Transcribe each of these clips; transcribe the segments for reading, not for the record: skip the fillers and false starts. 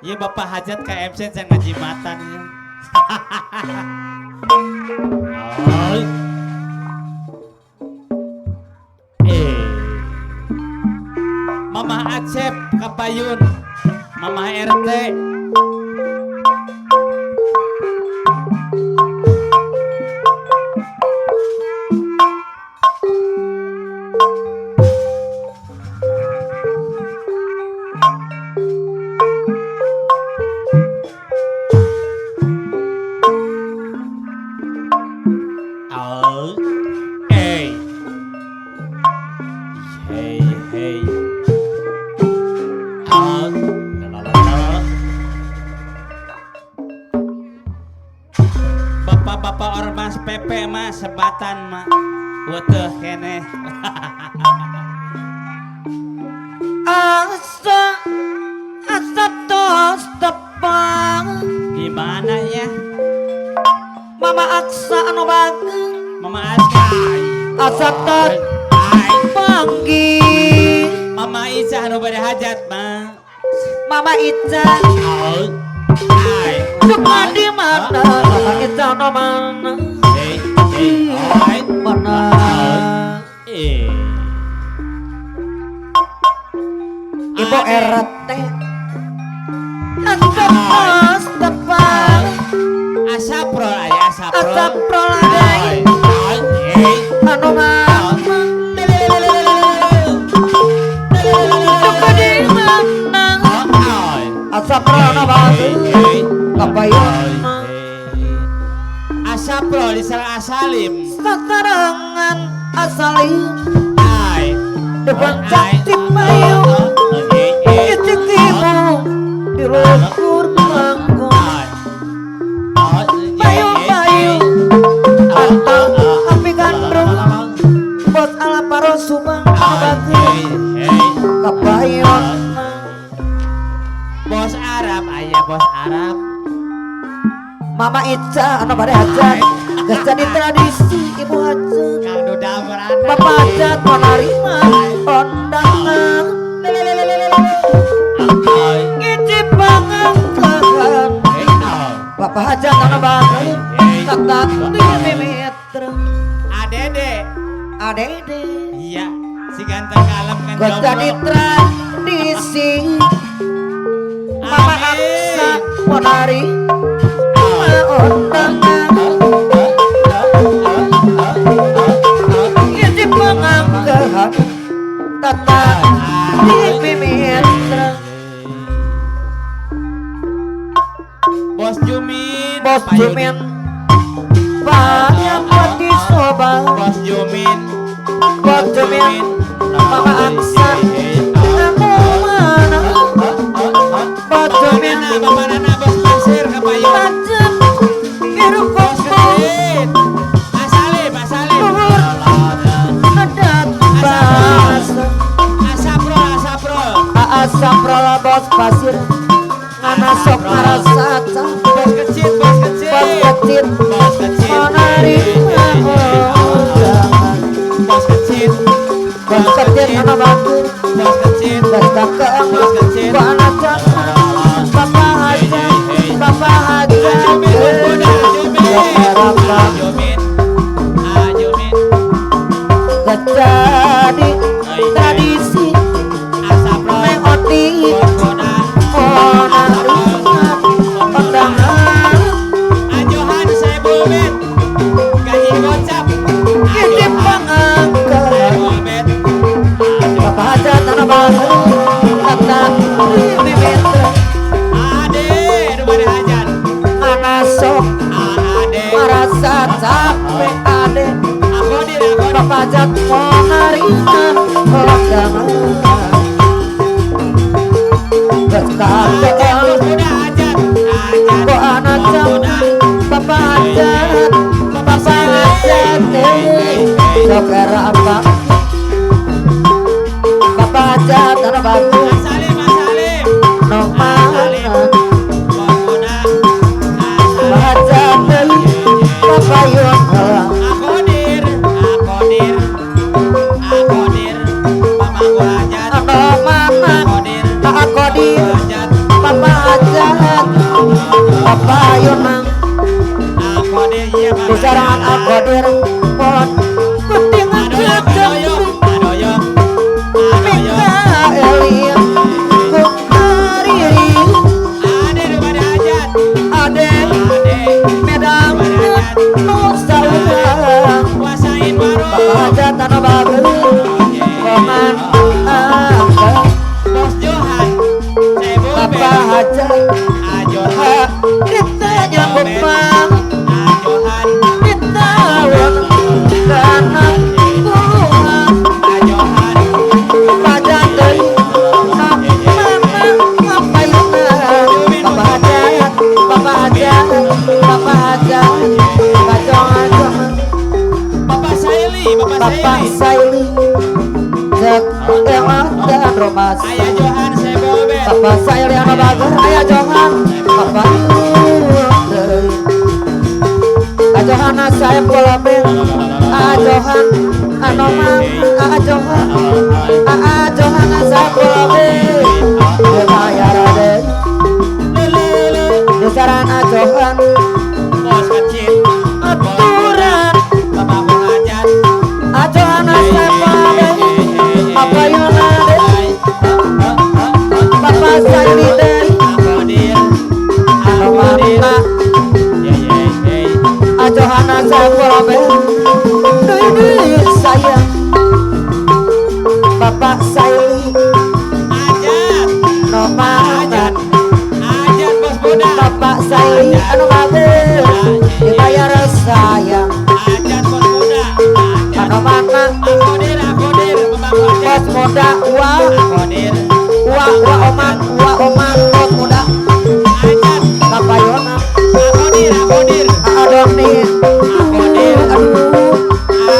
Iya Bapak hajat ka MC can ngajimatan ieu. Mamah Acep kapayun, Mamah RT. Bapak-bapak ormas PP mas sebatan mak weteh keneh. Asa asa tos tepang. Gimana ya? Mama Aksa anu bageng. Mama Aksa. Asa tos panggih. Mama Ica anu bade hajat ma. Mama Ica. Cuma di mana? Mama Ica anu mana? Mana? Ibu RT. Asa tos tepang. Asaprol aya asaprol. Asaprol aya. Anu mana? Cuma di mana? Asaprol anu bageng. Kapayon. Asaprol disarang asalim. Sasarangan asalim. Depan cacing payu. Icitimu di luhur manggung. Payu-payu atau api gandrung. Bos ala paro Subang bageng. Kapayon. Bos Arab ayah bos Arab. Mama Ica anu bade hajat. Geus jadi tradisi ibu hajat. Kang Duda merana. Bapak hajat menerima undangan. Ngicip pangangkahan. Bapak hajat anu bageng. Tatat di mitra. Adede. Adede. Iya, si ganteng kalem kan geus jadi tradisi. Mama Aksa menerima undangan. Ngicip pangangkahan. Tatat di mitra. Bos Jumin. Bos Jumin. Panyapati Sobang. Bos Jumin. Bos Jumin. Mama Aksa anu mana? Bos Jumin. Bapak Nana Bos Pasir kapayon. Macet hirup Bos Kecil. Asalim, asalim. Luhur adat bahasa. Asaprol, asaprol. Asaprol Bos Pasir. Ngana sok ngarasa Bos kecil, bos kecil. Bos kecil. Bos kecil. Menerima undangan. Bos kecil. Bos kecil anu bagus. Bos kecil. Bos kakek. Bos kecil. Bapak Bapak hajat. Bapak hajat. Ajumin, bos muda, ajumin. Ajumin. Ajumin. Jadi tradisi Asaprol. Neng Oti Bos muda. menerima undangan. Ajohan saya bulbet. Gaji gocap. Ngicip pangangkahan. Bulbet. Bapak hajat anu bageng. Tatat di mitra. Ade, nu bade hajat. Ngana sok Ade. marasa capek ade. Akodir, akodir. Bapak hajat menerima undangan. Geus Hajat, kakeun bos muda hajat. Hajat. ku anak Bos jam. muda. Bapak hajat, bapak hajat, sok era apa? Bapak hajat anu bagus. Asalim, asalim. Nu mana? Bos muda. Bapak hajat deui, bapak yun heula. Akodir, akodir. Akodir. Mama gua hajat. Anu mana? Akodir. Akodir, Hajat. bapak hajat. Disarangan Akodir Pon Kuting Adoyok, adoyok, Mikaeli Kukariri Ade nu bade hajat. Ade Ade Medang Nu saurang kuasain warung. Bapak hajat anu bagus Koman angka Bos Johan. Cebu Bapak hajat Ajohan. Kita nyambut mang Ajohan. Kita won Karena puluhan Ajohan. Pajan deui Mama ngapayuna Bapak hajat Bapak hajat Bapak hajat Kacong-kacong Bapak Saili, Bapak Bapak Saili. Saili Cek emang dan romas Ayah Johan Sebobet. Bapak Saili anu bager Ayah Johan Bapak deui Ajohan saya polaben Ajohan anu mang Ajohan Ajohan saya polaben Bayar deui Besaran Ajohan Bos kecil. Aturan Bapak Hajat. Ajohan saya polaben Apa yuna deui Bapak Saili deui Akodir. Anu Akodir. mama Ye ye ye. Ajohana saya polaben Deui deui sayang Bapak Saili Hajat. No Hajat. mama Hajat bos muda. Bapak Saili anu bager dibayar sayang Hajat bos muda. Hajat. anu mana Akodir, akodir, Bapak Hajat. bos muda wa Akodir. wa wa oman wa oman bos muda Hajat. kapayona Akodir, akodir. adoni Akodir. aduh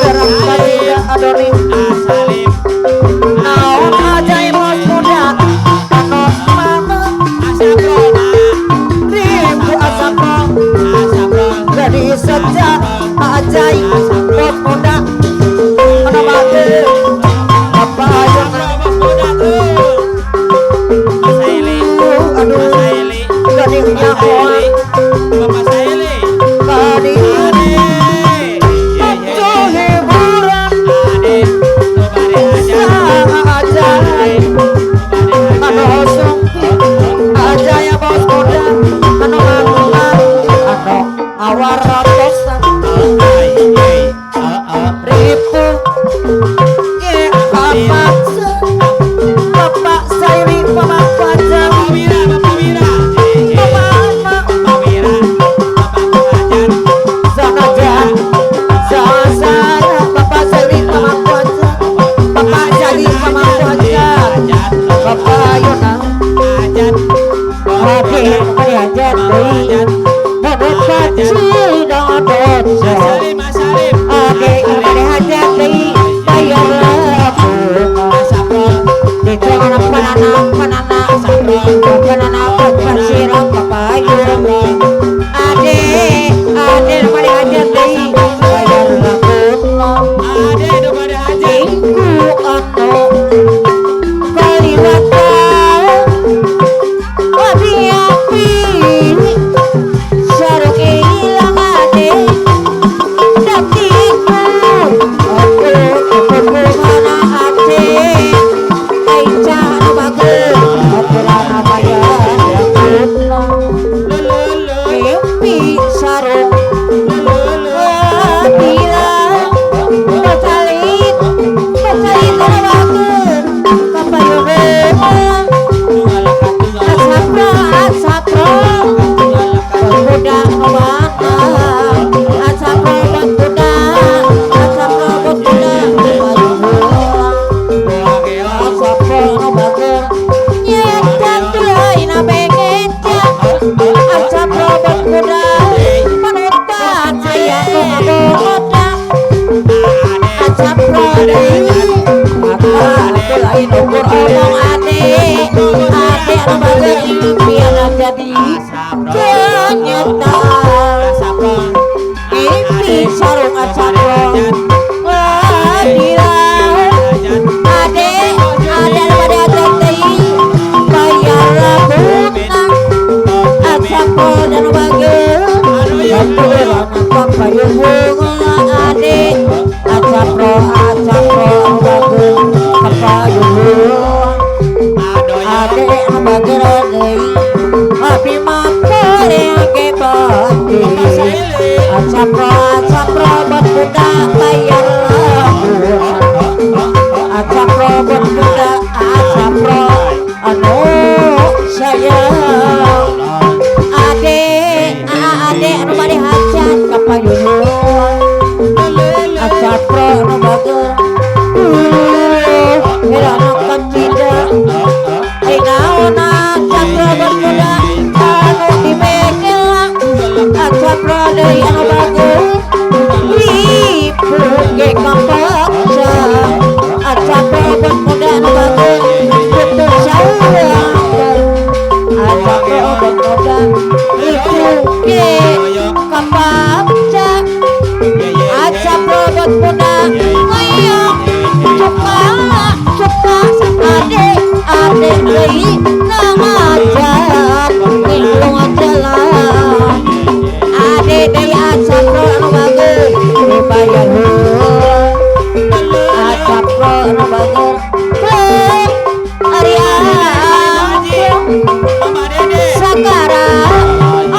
serang kali adoni Asalim. naon ajaib bos muda anu mana Asapro, Pak. ribu asapro Asapro. jadi sejak ajaib bos muda anu bager kapayona Asapro bos muda tuh. Mas Saili. Mas aduh Saili. gadingnya Mas Saili. Bapak Saili. tadi Ade. Ye ye Tuh ye. hiburan Ade. Nu bade hajat. sama ajaib Nu bade hajat. anu sungki ajaib bos muda anu mana anu awaratosan Ai, ai. Ah, ah. ribu ye apa Bapak Sairi Bapak Fajar Bapak Wira, Bapak Wira. Eh, eh. Bapak Ana Bapak Wira. Bapak Hajat. Sanajan Sasara Bapak Sairi Bapak Fajar Bapak Sairi Bapak Fajar Hajat. Bapak Yona Hajat. Oke, kembali hajat deui. Menurut kecil dong dojo. Salim, Salim. Oke, kembali hajat deui. Bayar bunga. Asapro. Dicoba panana panana panana pasirang papayu. Ade, ade kembali hajat deui. Bayar bunga. Ade nu bade hajat. Iku ono kaliwatan api sarung ilang ade datiku aku aku mana ade aica nu bagus aturan bayar Lulu, mimpi sarung lulu. Bila pacalit pacalit anu bagus kapayungan Tunggal asapro asapro pemuda mana asapro pemuda asapro pemuda asapro bagus nyata lain abengeca asapro pemuda panutan ayah ngaboda asapro deui apa lain ukur omong ade ade anu bager impian jadi kenyataan mimpi sarung asapro Adila ade ade anu bade hajat deui bayar hutang asapro anu bager Papa deui anu bagus ripuke kapaksa aca probot muda anu bagus putus sayang aca probot muda ripuke kapaksa aca probot muda ngayong cuka cuka ade ade deui ngajak nilung jalan ade deui aca pro anu bagus dibayar heula aca pro anu bagus ari sekarang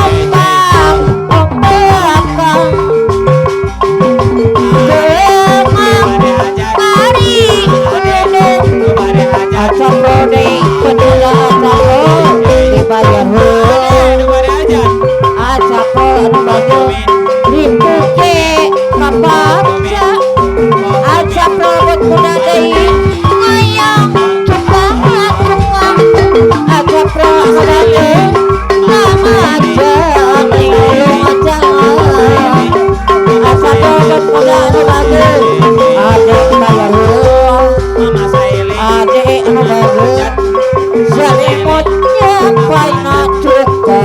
ombak ombak kemang kari aca pro deui pedula aca pro dibayar heula aca pro anu bagus ripuke kapaksa aca probot muda deui ngayang cuka cuka aca pro anu bagus ngajak nilung jalan aca probot muda anu bagus ade bayar heula ade anu bagus selimutnya paina cuka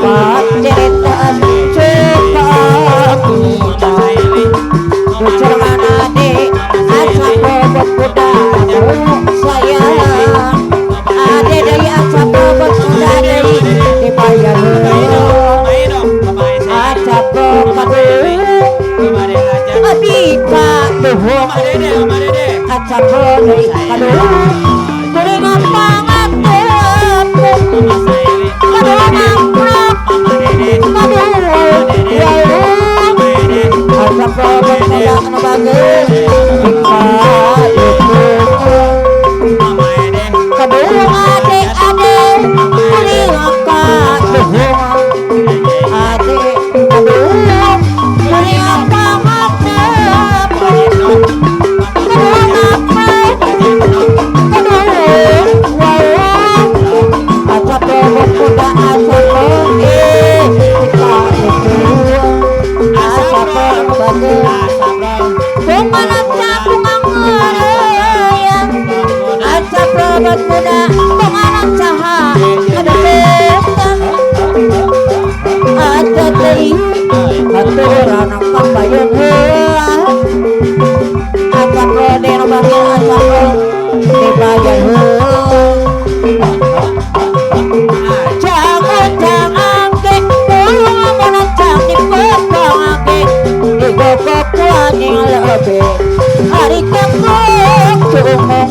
pacetan cuka kita Kucerman ade aca probot muda sayang ade deui aca probot muda deui dibayar heula aca probot abika duhung aca pro deui kaduhung kuring pangatep kaduhung amprok kaduhung wawung aca probot muda anu bagus kaduhung ade ade kuring kaduhung ade kaduhung kuring pangatep kaduhung amprok kaduhung wawung aca probot muda aca pro kaduhung aca pro anu bagus bunga bunga ngeureuyang aca probot muda bunga saha anu betang aca deui aturan kabayun heula aca pro deui nu bagus aca pro dibayar heula jangan angke ulung amun cang dipepangake digogok ku anjing lebe ari kangkung cungong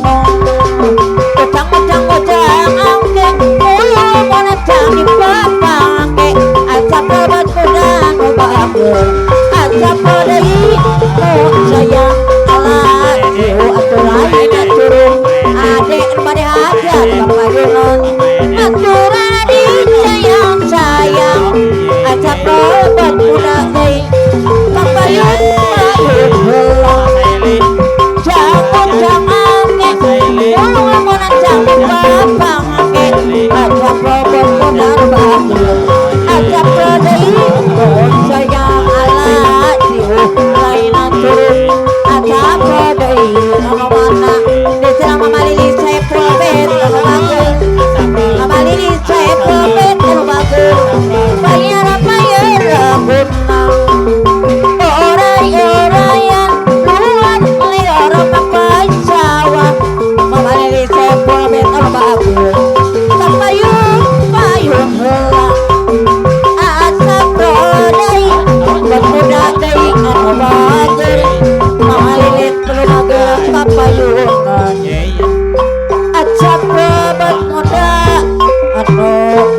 kocang kocang kocang angke ulung amun cang dipepangake aca probot muda nu bagus aca pro deui nu sayang ala jieu atuh lain atuh ade nu bade hajat kapayunan aturan di sayang sayang aca probot muda deui kapayun payun heula jangan jangan ulung lamun cang dipapangake aca probot muda bagus aca pro deui sayang ala jieu lain atuh aca pro deui anu mana desa Mama Lili Saepul Bet anu bagus Mama Lili Saepul Bet anu bagus bayar bayar guna orai orayan luat liar papai sawah Mama Lili Saepul Bet anu bagus kapayun payun heula aca pro deui muda deui anu bagus Mama Lilit perlu kapayunan aca probot muda anu